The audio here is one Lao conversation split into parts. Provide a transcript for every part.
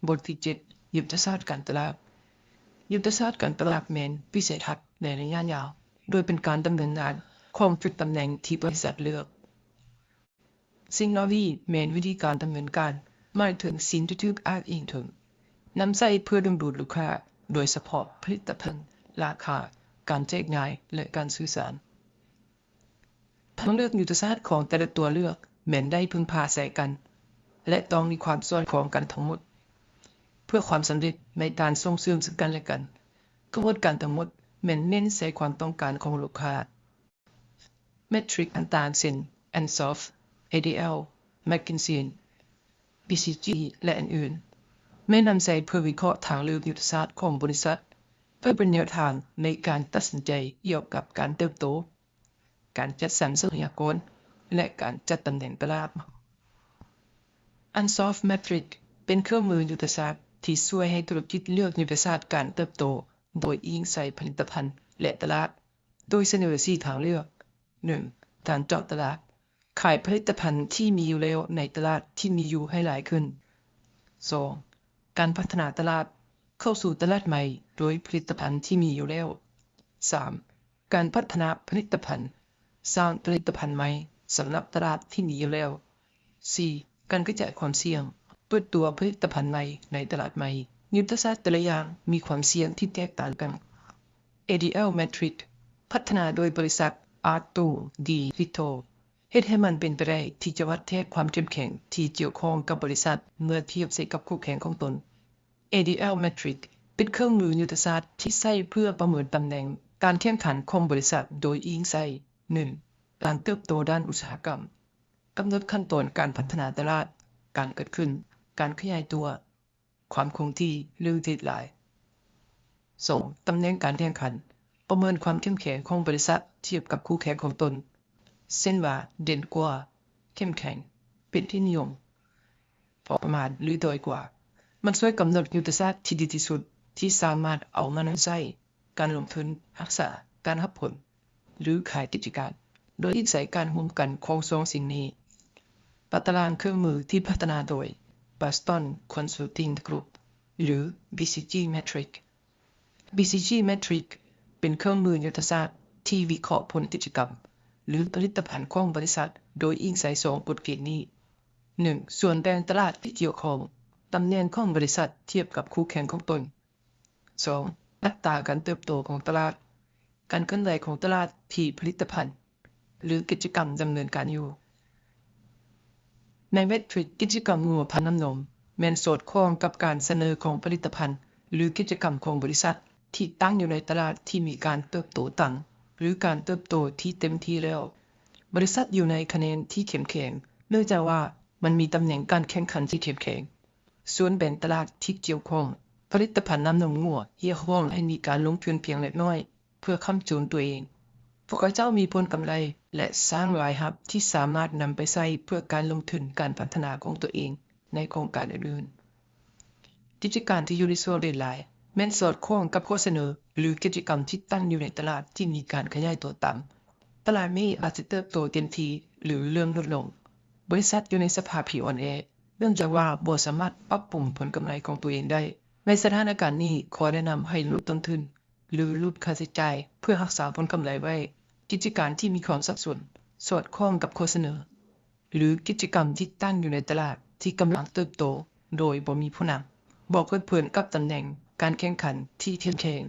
ບົດທີເຈັດ ຍຸດທະສາດການຕະຫຼາດ. ຍຸດທະສາດການຕະຫຼາດແມ່ນວິໄສທັດໃນໄລຍະຍາວ, ໂດຍເປັນການດຳເນີນງານຂອງຈຸດຕຳແໜ່ງທີ່ບໍລິສັດເລືອກ. Synergy ແມ່ນວິທີການດຳເນີນການ, ໝາຍເຖິງສິ່ງທີ່ຖືກອ້າງອີງເຖິງ, ນຳໃຊ້ເພື່ອດຶງດູດລູກຄ້າ, ໂດຍສະເພາະຜະລິດຕະພັນ, ລາຄາ, ການແຈກຈ່າຍ ແລະ ການສື່ສານ. ທາງເລືອກຍຸດທະສາດຂອງແຕ່ລະຕົວເລືອກແມ່ນໄດ້ເພິ່ງພາໃສ່ກັນ ແລະ ຕ້ອງມີຄວາມສອດຄ່ອງກັນທັງໝົດ ເພື່ອຄວາມສຳເລັດໃນການສົ່ງເສີມເຊິ່ງກັນ ແລະ ກັນ. ຂະບວນການທັງໝົດແມ່ນເນັ້ນໃສ່ຄວາມຕ້ອງການຂອງລູກຄ້າ. ແມັດທຣິກຕ່າງໆ ເຊັ່ນ Ansoff, A D L, McKinsey, BCG ແລະ ອື່ນໆ ແມ່ນນຳໃຊ້ເພື່ອວິເຄາະທາງເລືອກຍຸດທະສາດຂອງບໍລິສັດ ເພື່ອເປັນແນວທາງໃນການຕັດສິນໃຈກ່ຽວກັບການເຕີບໂຕ, ການຈັດສັນຊັບພະຍາກອນ ແລະ ການຈັດຕຳແໜ່ງຕະຫຼາດ. Ansoff Matrix ເປັນເຄື່ອງມືຍຸດທະສາດທີ່ຊ່ວຍໃຫ້ທຸລະກິດເລືອກຍຸດທະສາດການເຕີບໂຕໂດຍອີງໃສ່ຜະລິດຕະພັນ ແລະ ຕະຫຼາດ, ໂດຍສະເໜີສີ່ທາງເລືອກ. ໜຶ່ງ ການເຈາະຕະຫຼາດ, ຂາຍຜະລິດຕະພັນທີ່ມີຢູ່ແລ້ວໃນຕະຫຼາດທີ່ມີຢູ່ໃຫ້ຫຼາຍຂຶ້ນ. ສອງ ການພັດທະນາຕະຫຼາດ, ເຂົ້າສູ່ຕະຫຼາດໃໝ່ໂດຍຜະລິດຕະພັນທີ່ມີຢູ່ແລ້ວ. ສາມ ການພັດທະນາຜະລິດຕະພັນ, ສ້າງຜະລິດຕະພັນໃໝ່ສຳລັບຕະຫຼາດທີ່ມີຢູ່ແລ້ວ. ສີ່ ການກະຈາຍຄວາມສ່ຽງ, ເປີດຕົວຜະລິດຕະພັນໃໝ່ໃນຕະຫຼາດໃໝ່. ຍຸດທະສາດແຕ່ລະຢ່າງມີຄວາມສ່ຽງທີ່ແຕກຕ່າງກັນ. ADL Matrix ພັດທະນາໂດຍບໍລິສັດ Arthur D. Little ເຮັດໃຫ້ມັນເປັນໄປໄດ້ທີ່ຈະວັດແທກຄວາມເຂັ້ມແຂງທີ່ກ່ຽວຂ້ອງກັບບໍລິສັດເມື່ອທຽບໃສ່ກັບຄູ່ແຂ່ງຂອງຕົນ. ADL Matrix ເປັນເຄື່ອງມືຍຸດທະສາດທີ່ໃຊ້ເພື່ອປະເມີນຕຳແໜ່ງການແຂ່ງຂັນຂອງບໍລິສັດໂດຍອີງໃສ່ ໜຶ່ງ ການເຕີບໂຕດ້ານອຸດສາຫະກຳ, ກຳນົດຂັ້ນຕອນການພັດທະນາຕະຫຼາດ, ການເກີດຂຶ້ນ, ການຂະຫຍາຍຕົວ, ຄວາມຄົງທີ່ ຫຼື ເດດລາຍ. ສອງ ຕຳແໜ່ງການແຂ່ງຂັນ, ປະເມີນຄວາມເຂັ້ມແຂງຂອງບໍລິສັດທຽບກັບຄູ່ແຂ່ງຂອງຕົນ, ເຊັ່ນວ່າ ເດັ່ນກວ່າ, ເຂັ້ມແຂງ, ເປັນທີ່ນິຍົມ, ພໍປະມານ ຫຼື ດ້ອຍກວ່າ. ມັນຊ່ວຍກຳນົດຍຸດທະສາດທີ່ດີທີ່ສຸດທີ່ສາມາດເອົາມານຳໃຊ້, ການລົງທຶນ, ຮັກສາ, ການຮັບຜົນ ຫຼື ຂາຍກິດຈະການ, ໂດຍອີງໃສ່ການຮ່ວມກັນຂອງສອງສິ່ງນີ້. ຕາຕະລາງເຄື່ອງມືທີ່ພັດທະນາໂດຍ Boston Consulting Group ຫຼື BCG Matrix. BCG Matrix ເປັນເຄື່ອງມືຍຸດທະສາດທີ່ວິເຄາະຜົນກິດຈະກຳ ຫຼື ຜະລິດຕະພັນຂອງບໍລິສັດໂດຍອີງໃສ່ສອງກົດເກນນີ້. ໜຶ່ງ ສ່ວນແບ່ງຕະຫຼາດທີ່ກ່ຽວຂ້ອງ, ຕຳແໜ່ງຂອງບໍລິສັດທຽບກັບຄູ່ແຂ່ງຂອງຕົນ. ສອງ ອັດຕາການເຕີບໂຕຂອງຕະຫຼາດ, ການເຄື່ອນໄຫວຂອງຕະຫຼາດທີ່ຜະລິດຕະພັນ ຫຼື ກິດຈະກຳດຳເນີນການຢູ່. ໃນແມັດທຣິກ ກິດຈະກຳງົວພັນນ້ຳນົມແມ່ນສອດຄ່ອງກັບການສະເໜີຂອງຜະລິດຕະພັນ ຫຼື ກິດຈະກຳຂອງບໍລິສັດທີ່ຕັ້ງຢູ່ໃນຕະຫຼາດທີ່ມີການເຕີບໂຕຕ່ຳ ຫຼື ການເຕີບໂຕທີ່ເຕັມທີ່ແລ້ວ. ບໍລິສັດຢູ່ໃນຄະແນນທີ່ເຂັ້ມແຂງ ເນື່ອງຈາກວ່າມັນມີຕຳແໜ່ງການແຂ່ງຂັນທີ່ເຂັ້ມແຂງ. ສ່ວນແບ່ງຕະຫຼາດທີ່ກ່ຽວຂ້ອງ, ຜະລິດຕະພັນນ້ຳນົມງົວຮຽກຮ້ອງໃຫ້ມີການລົງທຶນພຽງເລັກນ້ອຍເພື່ອຄ້ຳຈູນຕົວເອງ. ພວກເຂົາເຈົ້າມີຜົນກຳໄລ ແລະ ສ້າງລາຍຮັບທີ່ສາມາດນຳໄປໃຊ້ເພື່ອການລົງທຶນການພັດທະນາຂອງຕົວເອງໃນໂຄງການອື່ນໆ. ກິດຈະການທີ່ຢູ່ໃນຊ່ວງເດດລາຍແມ່ນສອດຄ່ອງກັບຂໍ້ສະເໜີ ຫຼື ກິດຈະກຳທີ່ຕັ້ງຢູ່ໃນຕະຫຼາດທີ່ມີການຂະຫຍາຍຕົວຕ່ຳ. ຕະຫຼາດນີ້ອາດຈະເຕີບໂຕເຕັມທີ່ ຫຼື ເລີ່ມຫຼຸດລົງ. ບໍລິສັດຢູ່ໃນສະພາບທີ່ອ່ອນແອ ເນື່ອງຈາກວ່າບໍ່ສາມາດປັບປຸງຜົນກຳໄລຂອງຕົວເອງໄດ້. ໃນສະຖານະການນີ້, ຂໍແນະນຳໃຫ້ຫຼຸດຕົ້ນທຶນ ຫຼື ຫຼຸດຄ່າໃຊ້ຈ່າຍເພື່ອຮັກສາຜົນກຳໄລໄວ້. ກິດຈະການທີ່ມີຄວາມສັບສົນສອດຄ່ອງກັບຂໍ້ສະເໜີ ຫຼື ກິດຈະກຳທີ່ຕັ້ງຢູ່ໃນຕະຫຼາດທີ່ກຳລັງເຕີບໂຕໂດຍບໍ່ມີຜູ້ນຳ, ບໍ່ເພີດເພີນກັບຕຳແໜ່ງການແຂ່ງຂັນທີ່ເຂັ້ມແຂງ.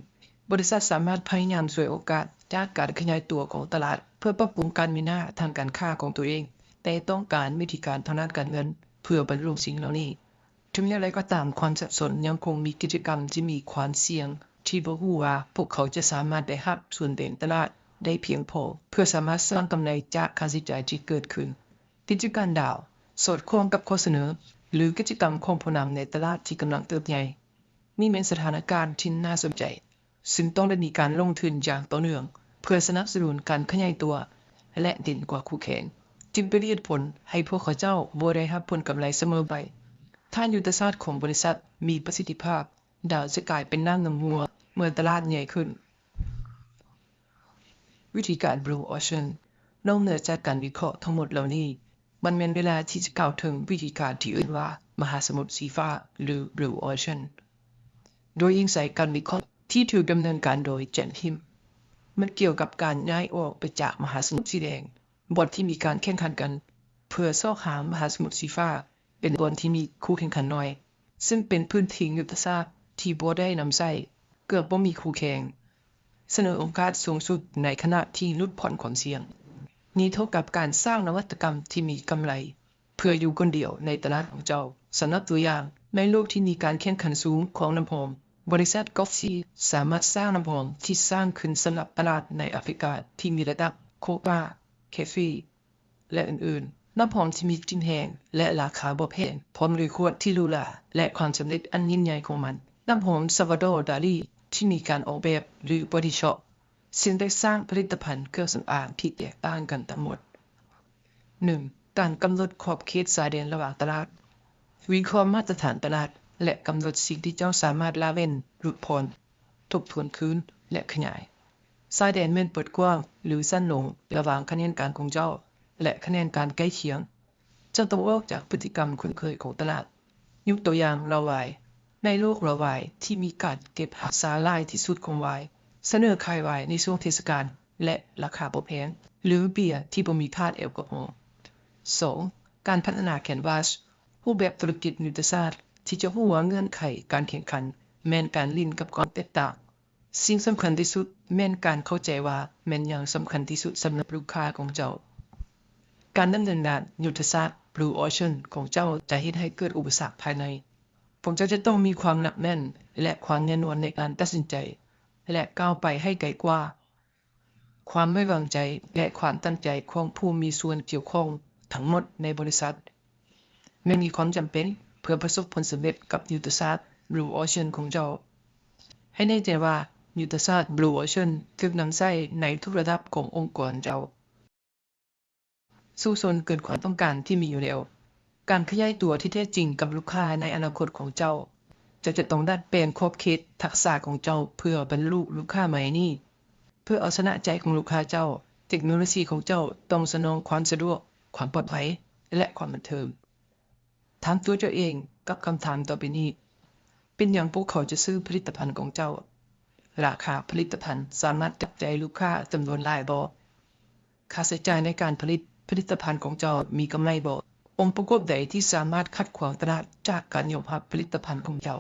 ບໍລິສັດສາມາດພະຍາຍາມສວຍໂອກາດຈາກການຂະຫຍາຍຕົວຂອງຕະຫຼາດເພື່ອປັບປຸງການມີໜ້າທາງການຄ້າຂອງຕົວເອງ, ແຕ່ຕ້ອງການວິທີການທາງດ້ານການເງິນເພື່ອບັນລຸສິ່ງເຫຼົ່ານີ້. ເຖິງຢ່າງໃດກໍຕາມ, ຄວາມສັບສົນຍັງຄົງມີ. ກິດຈະກຳທີ່ມີຄວາມສ່ຽງທີ່ບໍ່ຮູ້ວ່າພວກເຂົາຈະສາມາດໄດ້ຮັບສ່ວນແບ່ງຕະຫຼາດໄດ້ພຽງພໍເພື່ອສາມາດສ້າງກຳໄລຈາກຄ່າໃຊ້ຈ່າຍທີ່ເກີດຂຶ້ນ. ກິດຈະການດາວ ສອດຄ່ອງກັບຂໍ້ສະເໜີ ຫຼື ກິດຈະກຳຂອງຜູ້ນຳໃນຕະຫຼາດທີ່ກຳລັງເຕີບໃຫຍ່. ນີ້ແມ່ນສະຖານະການທີ່ໜ້າສົນໃຈ, ຊຶ່ງຕ້ອງໄດ້ມີການລົງທຶນຢ່າງຕໍ່ເນື່ອງເພື່ອສະໜັບສະໜູນການຂະຫຍາຍຕົວ ແລະ ເດັ່ນກວ່າຄູ່ແຂ່ງ, ຈຶ່ງເປັນເຫດຜົນໃຫ້ພວກເຂົາເຈົ້າບໍ່ໄດ້ຮັບຜົນກຳໄລສະເໝີໄປ. ຖ້າຍຸດທະສາດຂອງບໍລິສັດມີປະສິດທິພາບ, ດາວຈະກາຍເປັນນ້ຳນົມງົວເມື່ອຕະຫຼາດໃຫຍ່ຂຶ້ນ. ວິທີການ Blue Ocean. ນອກເໜືອຈາກການວິເຄາະທັງໝົດເຫຼົ່ານີ້, ມັນແມ່ນເວລາທີ່ຈະກ່າວເຖິງວິທີການທີ່ເອີ້ນວ່າ ມະຫາສະໝຸດສີຟ້າ ຫຼື Blue Ocean ໂດຍອີງໃສ່ການວິເຄາະທີ່ຖືກດຳເນີນການໂດຍ Jen Kim. ມັນກ່ຽວກັບການຍ້າຍອອກໄປຈາກມະຫາສະໝຸດສີແດງ, ບ່ອນທີ່ມີການແຂ່ງຂັນກັນເພື່ອຊອກຫາມະຫາສະໝຸດສີຟ້າ ເປັນບ່ອນທີ່ມີຄູ່ແຂ່ງຂັນໜ້ອຍ, ເຊິ່ງເປັນພື້ນທີ່ຍຸດທະສາດທີ່ບໍ່ໄດ້ນຳໃຊ້, ເກືອບບໍ່ມີຄູ່ແຂ່ງ, ສະເໜີໂອກາດສູງສຸດໃນຂະນະທີ່ຫຼຸດຜ່ອນຄວາມສ່ຽງ. ນີ້ເທົ່າກັບການສ້າງນະວັດຕະກຳທີ່ມີກຳໄລ ເພື່ອຢູ່ຄົນດຽວໃນຕະຫຼາດຂອງເຈົ້າ. ສຳລັບຕົວຢ່າງ, ໃນໂລກທີ່ມີການແຂ່ງຂັນສູງຂອງນ້ຳຫອມ, ບໍລິສັດ Gucci ສາມາດສ້າງນ້ຳຫອມທີ່ສ້າງຂຶ້ນສຳລັບຕະຫຼາດໃນອາຟຣິກາທີ່ມີລາຍໄດ້ Coca, Cafe ແລະ ອື່ນໆ. ນ້ຳຫອມທີ່ມີກິ່ນແຮງ ແລະ ລາຄາບໍ່ແພງ, ພ້ອມດ້ວຍຂວດທີ່ຫຼູຫຼາ ແລະ ຄວາມສຳເລັດອັນຍິ່ງໃຫຍ່ຂອງມັນ. ນ້ຳຫອມ Salvador Dali ທີ່ມີການອອກແບບ ຫຼື Body Shop ເຊິ່ງໄດ້ສ້າງຜະລິດຕະພັນເຄື່ອງສຳອາງທີ່ແຕກຕ່າງກັນທັງໝົດ. ໜຶ່ງ, ການກຳນົດຂອບເຂດຊາຍແດນລະຫວ່າງຕະຫຼາດ. ວິເຄາະມາດຕະຖານຕະຫຼາດ ແລະ ກຳນົດສິ່ງທີ່ເຈົ້າສາມາດລະເວັ້ນ, ຫຼຸດຜ່ອນ, ທົບທວນຄືນ ແລະ ຂະຫຍາຍ. ຊາຍແດນແມ່ນເປີດກວ້າງ ຫຼື ສັ້ນລົງລະຫວ່າງຂະແໜງການຂອງເຈົ້າ ແລະ ຂະແໜງການໃກ້ຄຽງ. ເຈົ້າຕ້ອງອອກຈາກພຶດຕິກຳຄຸ້ນເຄີຍຂອງຕະຫຼາດ. ຍົກຕົວຢ່າງ ເຫຼົ້າວາຍ. ໃນໂລກເຫຼົ້າວາຍທີ່ມີການເກັບຮັກສາຫຼາຍທີ່ສຸດຂອງວາຍ, ສະເໜີຂາຍວາຍໃນຊ່ວງເທດສະການ ແລະ ລາຄາບໍ່ແພງ ຫຼື ເບຍທີ່ບໍ່ມີທາດແອລກໍຮໍ. ສອງ, ການພັດທະນາແຄນວາສ. ຮູບແບທຸລະກິດຍຸດທະສາດທີ່ຈະຮູ້ວ່າເງື່ອນໄຂການແຂ່ງຂັນແມ່ນການຫຼິ້ນກັບຄວາມແຕກຕ່າງ. ສິ່ງສຳຄັນທີ່ສຸດແມ່ນການເຂົ້າໃຈວ່າແມ່ນຫຍັງສຳຄັນທີ່ສຸດສຳລັບລູກຄ້າຂອງເຈົ້າ. ການດຳເນີນງານຍຸດທະສາດ Blue Ocean ຂອງເຈົ້າຈະເຮັດໃຫ້ເກີດອຸປະສັກພາຍໃນ. ພວກເຈົ້າຈະຕ້ອງມີຄວາມໜັກແໜ້ນ ແລະ ຄວາມແນ່ນອນໃນການຕັດສິນໃຈ ແລະ ກ້າວໄປໃຫ້ໄກກວ່າ. ຄວາມໄວ້ວາງໃຈ ແລະ ຄວາມຕັ້ງໃຈຂອງຜູ້ມີສ່ວນກ່ຽວຂ້ອງທັງໝົດໃນບໍລິສັດ ແມ່ນມີຄວາມຈຳເປັນເພື່ອປະສົບຜົນສຳເລັດກັບຍຸດທະສາດ Blue Ocean ຂອງເຈົ້າ. ໃຫ້ແນ່ໃຈວ່າຍຸດທະສາດ Blue Ocean ຖືກນຳໃຊ້ໃນທຸກລະດັບຂອງອົງກອນເຈົ້າ. ສູ້ຊົນເກີນຄວາມຕ້ອງການທີ່ມີຢູ່ແລ້ວ. ການຂະຫຍາຍຕົວທີ່ແທ້ຈິງກັບລູກຄ້າໃນອະນາຄົດຂອງເຈົ້າ, ເຈົ້າຈະຕ້ອງດັດແປງຂອບເຂດທັກສະຂອງເຈົ້າເພື່ອບັນລຸລູກຄ້າໃໝ່ນີ້. ເພື່ອເອົາຊະນະໃຈຂອງລູກຄ້າເຈົ້າ, ເຕັກໂນໂລຊີຂອງເຈົ້າຕ້ອງສະໜອງຄວາມສະດວກ, ຄວາມປອດໄພ ແລະ ຄວາມບັນເທີງ. ຖາມຕົວເຈົ້າເອງກັບຄຳຖາມຕໍ່ໄປນີ້, ເປັນຫຍັງພວກເຂົາຈະຊື້ຜະລິດຕະພັນຂອງເຈົ້າ? ລາຄາຜະລິດຕະພັນສາມາດຈັບໃຈລູກຄ້າຈຳນວນຫຼາຍບໍ່? ຄ່າໃຊ້ຈ່າຍໃນການຜະລິດຜະລິດຕະພັນຂອງເຈົ້າມີກຳໄລບໍ່? ອົງປະກອບໃດທີ່ສາມາດຂັດຂວາງຕະຫຼາດຈາກການຍອມຮັບຜະລິດຕະພັນຂອງເຈົ້າ?